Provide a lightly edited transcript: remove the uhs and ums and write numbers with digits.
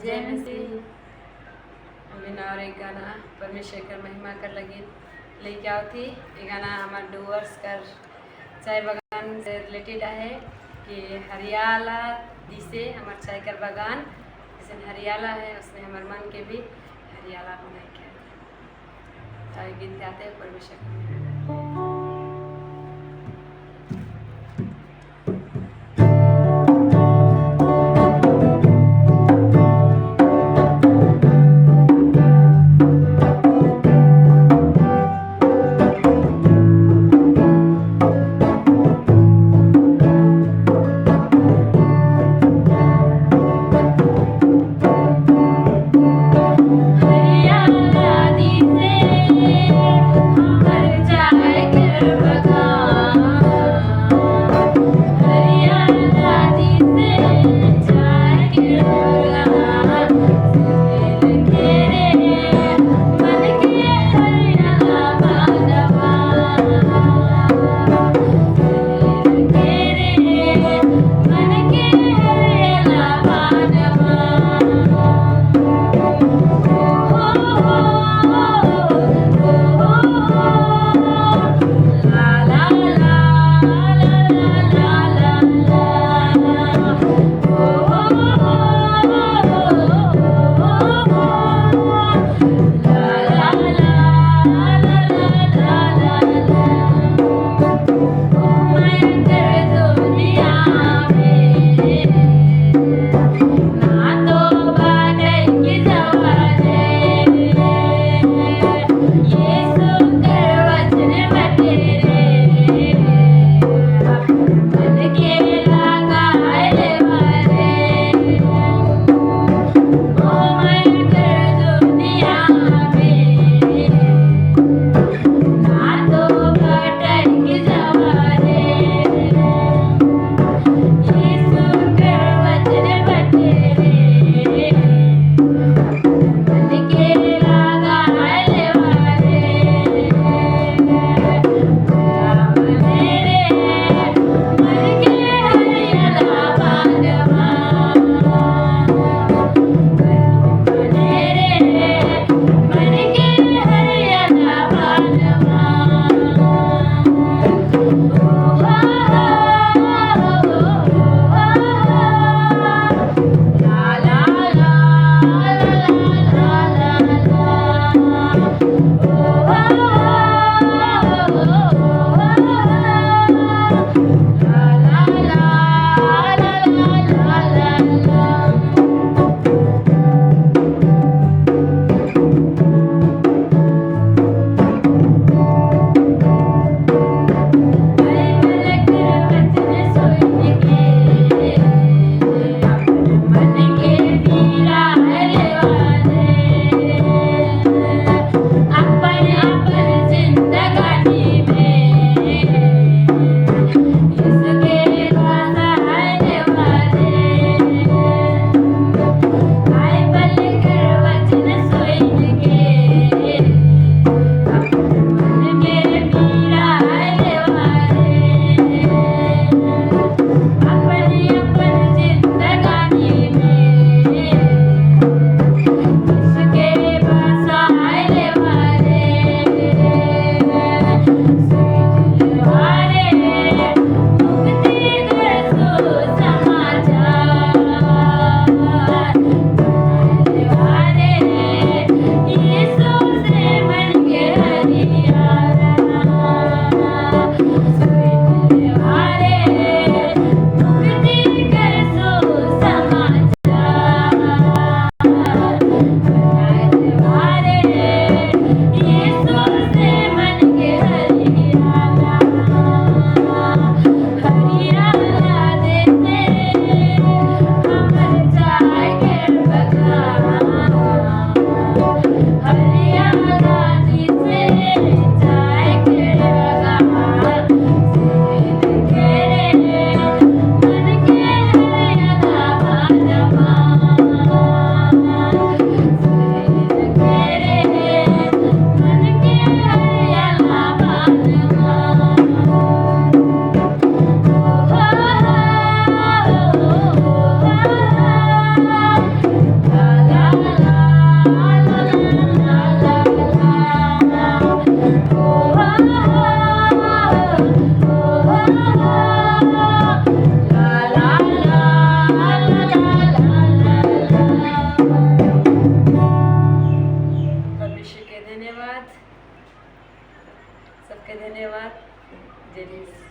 जय मसीह। हमें और एक गाना परमेश्वर कर महिमा कर लगी लेके आओ थी। ये गाना हमारे डुअर्स कर चाय बागान से रिलेटेड है कि हरियाला दिसे हमार चाय कर बागान, जैसे हरियाला है उसने हमारे मन के भी हरियाला बनाए के। तो ये गीत गाते हैं परमेश्वर का महिमा। हरियाला दिसे हमर। धन्यवाद, सबके धन्यवाद। जय।